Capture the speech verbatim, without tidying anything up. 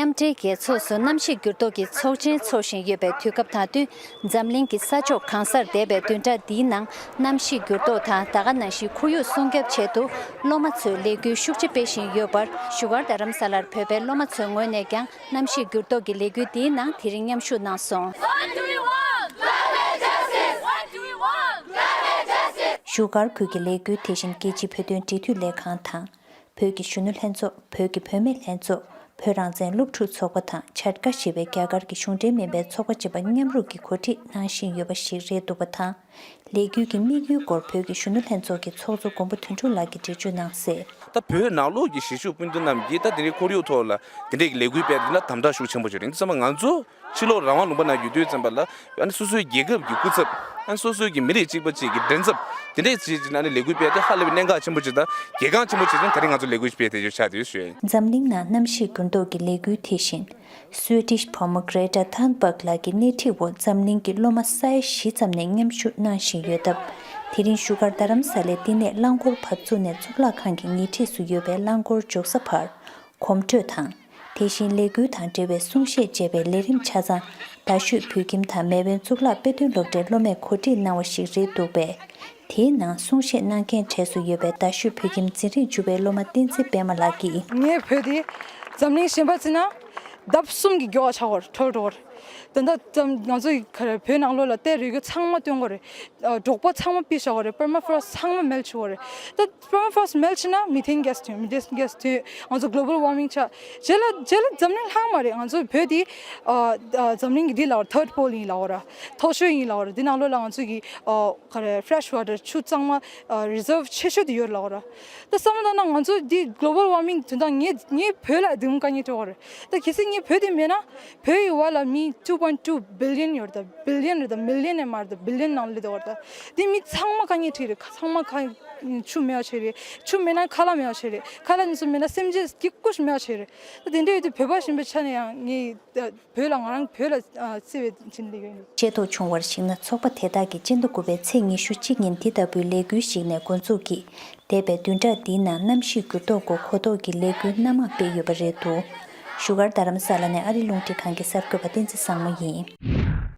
མཉམ་འབྲེལ་རྒྱལ་ཚོགས་སུ་གནམ་གཤིས་འགྱུར་ལྡོག་གི་ཚོགས་ཆེན་འཚོགས་བཞིན་ཡོད་པའི་དུས་སྐབས་དང་བསྟུན། འཛམ་གླིང་གི་ས་ཕྱོགས་གང་སར་འདས་པའི་བདུན་ཕྲག་འདིའི་ནང་གནམ་གཤིས་འགྱུར་ལྡོག་དང་ད་ག་ནང་བཞིན་ཁོར་ཡུག་སྲུང་སྐྱོབ་ཆེད་དུ་སློབ་མ་ཚོས་ལས་འགུལ་ཤུགས་ཆེ་སྤེལ་བཞིན་ཡོད་པར། བཞུགས་སྒར་རྡ་རམ་ས་ལར་བོད་པའི་སློབ་མ་ཚོའི་ངོས་ནས་ཀྱང་གནམ་གཤིས་འགྱུར་ལྡོག་གི་ལས་འགུལ་འདིའི་ནང་དེ་རིང་མཉམ་ཞུགས་གནང་སོང་། What do we want? Climate justice! What do we want? Climate justice! བཞུགས་སྒར་ཁུལ་གྱི་ལས་འགུལ་དེ་བཞིན་རྒྱལ་སྤྱིའི་བོད་དོན་འབྲེལ་མཐུད་ལས་ཁང་དང་། བོད་ཀྱི་གཞོན་ནུ་ལྷན་ཚོགས། བོད་ཀྱི་བུད་མེད་ལྷན་ཚོགས། བོད་རང་བཙན་སློབ་ཕྲུག་ཚོགས་པ་དང་། ཇཱ་ཊི་ཀ་ཞེས་པའི་རྒྱ་གར་གྱི་གཞུང་འབྲེལ་མིན་པའི་ཚོགས་པ་བཅས་པ་མཉམ་རུབ་ཀྱིས་གོ་སྒྲིག་གནང་བཞིན་ཡོད་པ་ཞིག་རེད་འདུག་པ་དང་། ལས་འགུལ་གྱི་དམིགས་ཡུལ་སྐོར་བོད་ཀྱི་གཞོན་ནུ་ལྷན་ཚོགས་ཀྱི་ཚོགས་གཙོ་མགོན་པོ་དོན་གྲུབ་ལགས་ཀྱིས་འགྲེལ་བརྗོད་གནང་གསལ། ད་བོད་ནང་ལོགས་ཀྱི་གཞིས་བཞུགས་སྤུན་ཟླ་རྣམས་ཀྱིས་ད་དེ་རིང་ཁོར་ཡུག་ཐོག་ལ་དེ་འདྲས་ཀྱི་ལས་འགུལ་སྤེལ་དེ་ལ་དམ་དྲག་ཤུགས་ཆེན་པོ་བྱས་རེད། འདི་ཚང་མ་ང་ཚོ་ཕྱི་ལོགས་རང་དབང་ལུང་པ་ནང་ཡོད་དུས་ཙམ་པ་ལ་ཨ་ནི་སོ་སོའི་རྒྱལ་ཁབ་ཀྱི་སྐུ་ཚབ། ཨ་ནི་སོ་སོའི་གི་མི་རིགས་གཅིག་པ་གཅིག་གི་མགྲིན་ཚབ་དེ་འདྲས་བྱས་ཀྱི་ཨ་ནི་ལས་འགུལ་སྤེལ་དེ་ཧ་ལས་པའི་གནད་འགག་ཆེན་པོ་ཅིག་དང་གལ་འགངས་ཆེན་པོ་ཅིག་ཀྱང་དེ་རིང་ང་ཚོ་ལས་འགུལ་སྤེལ་དེ་ཡོད་ཆགས་དེ་ཡོད་ཞུ་ཡ་ཡིན། འཛམ་གླིང་ནང་གནམ་གཤིས་འགྱུར་ལྡོག་གི་ལས་འགུལ་དེ་བཞིན། སུའེ་ཏིཤ་བུ་མོ་Greta Thunberg ལགས་ཀྱི་སྣེ་ཁྲིད་འོག་འཛམ་གླིང་གི་སློབ་མ་ས་ཡ་བཞི་ཙམ་ནས་མཉམ་ཞུགས་གནང་བཞིན་ཡོད་སྟབས། དེ་རིང་བཞུགས་སྒར་རྡ་རམ་ས་ལའི་བསྟི་གནས་རླངས་འཁོར་བབས་ཚུགས་ནས་གཙུག་ལག་ཁང་གི་ཉེ་འཁྲིས་སུ་ཡོད་པའི་རླངས་འཁོར་འཇོག་ས་བར་གོམ་བགྲོད་དང་། དེ་བཞིན་ལས་འགུལ་དང་འབྲེལ་བའི་གསུང་བཤད་བཅས་པའི་ལས་རིམ་ཆ་ཚང་རྡ་ཤོད་བོད་ཁྱིམ་དང་མེལ་བོན་གཙུག་ལག་དཔེ་སྟོན་སློབ་གྲྭའི་སློབ་མས་གོ་སྒྲིག་གནང་བ་ཞིག་རེད་འདུག་པས། དེའི་ནང་གསུང་བཤད་གནང་མཁན་གྲས་སུ་ཡོད་པའི་རྡ་ཤོད་བོད་ཁྱིམ་འཛིན་རིམ་བཅུ་པའི་སློབ་མ་བསྟན་འཛིན་པད་མ་ལགས་ཀྱིས། ངའི་བོད་དེ་འཛམ་གླིང་གཞན་པ་བརྩིས་ན་ལྡབ་གསུམ་གྱིས་མགྱོགས་པ་ཆགས་ཡོད་རེད། འགྲོ་འགྲོ་གི་རེད། ད་ལྟ་ཙམ་ང་ཚོ་ཡི་ག་རེ་བོད་ནང་ལོགས་ལ་གཏེར་ཡོད་རྒྱུ་ཚང་མ་བཏོན་དགོས་རེད། ཨ། འབྲོག་པ་ཚང་མ་ཕུད་བཞག་དགོས་རེད། པར་མ་ཕོ་རེསི་ཊི་ཚང་མ་མེལ་བྱེད་དགོས་རེད། ད་པར་མ་ཕོ་རེསི་ཊི་མེལ་བྱེད་ན་མི་ཐེན་གྷེ་སི་ཐོན། མི་ཐེན་གྷེ་སི་ཐོན། ང་ཚོ་གྷི་ལོ་བལ་ཝར་མིང་ཆགས། རྗེས་ལ་རྗེས་ལ་འཛམ་གླིང་ལྷང་མ་རེད། ང་ཚོ་བོད་དེ་ཨ་ཨ་འཛམ་གླིང་གི་འདི་ལབ་པ་རེད། ཐར་ཌི་པོལ་ཡིན་ལབ་པ་རེད། མཐོ་ཤོས་ཡིན་ལབ་པ་རེད། འདི་ནང་ལོགས་ལ་ང་ཚོ་གི་ཨ་ག་རེ་ཕེ་རེ་ཤི་ཝ་ཊར་ཆུ་གཙང་མ་ཨ་རི་ཛར་བ་ཆེ་ཤོས་དེ་ཡོད་ལབ་པ་རེད། ད་བསམ་བློ་བཏང་ན་ང་ཚོ་འདི་གྷི་ལོ་བལ་ཝར་མིང་དོན་དག་ངའི་ངའི་བོད་ལ་སྡུག་དཀའ་ངལ་འཕྲད་པ་རེད། ད་གལ་སྲིད་ངའི་བོད་དེ་མེད་ན་བོད་ཡི་བར་ལ་མི་two point two billion ཡོད་རེད། ད་བི་ལི་ཡན་རེད། ད་མི་ལི་ཡན་ནས་མར་ད་བི་ལི་ཡན་ནང་སླེབས་བསྡད་པ་རེད། ད་འདི་མི་ཚང་མ་དཀའ་ངལ་འཕྲད་རེད། ཚང་མ་ཁ་ཆུ་མེད་པ་བྱས་རེད། ཆུ་མེད་ན་ཁ་ལག་མེད་པ་བྱས་རེད། ཁ་ལག་གཉིས་སུ་མེད་ན་སེམས་ཅན་སྐྱིད་པོ་ཞིག་མེད་པ་བྱས་རེད། ད་དེ་འདྲ་ཡོད་དུས་བོད་པ་གཞན་པའི་ཆ་ནས་ཡང་ངས་ད་བོད་ལ་ང་རང་བོད་ལ་ཨ་བརྩེ་བའི་བྱིན་ལས་ཡོད། ཤེས་རྟོགས་བྱུང་བར་གཞིགས་ན། ཚོགས་པ་དེ་དག་གིས་སྤྱི་ཟླ་དགུ་པའི་ཚེས་ཉི་ཤུ་གཅིག་ཉིན་འདི་ལྟ་བུའི་ལས་འགུལ་ཞིག་ནས་འགོ་འཛུགས་ཀྱིས། འདས་པའི་བདུན་ཕྲག་འདིའི་ནང་གནམ་གཤིས་འགྱུར་ལྡོག་སྐོར་གོ་རྟོགས་ཀྱི་ལས་འགུལ་སྣ་མང་སྤེལ་ཡོད་པ་རེད་འདུག་བཞུགས་སྒར་རྡ་རམ་ས་ལ་ནས་ཨ་རི་རླུང་འཕྲིན་ཁང་གི་གསར་འགོད་པ་བསྟན་འཛིན་བཟང་མོ་ཡིན།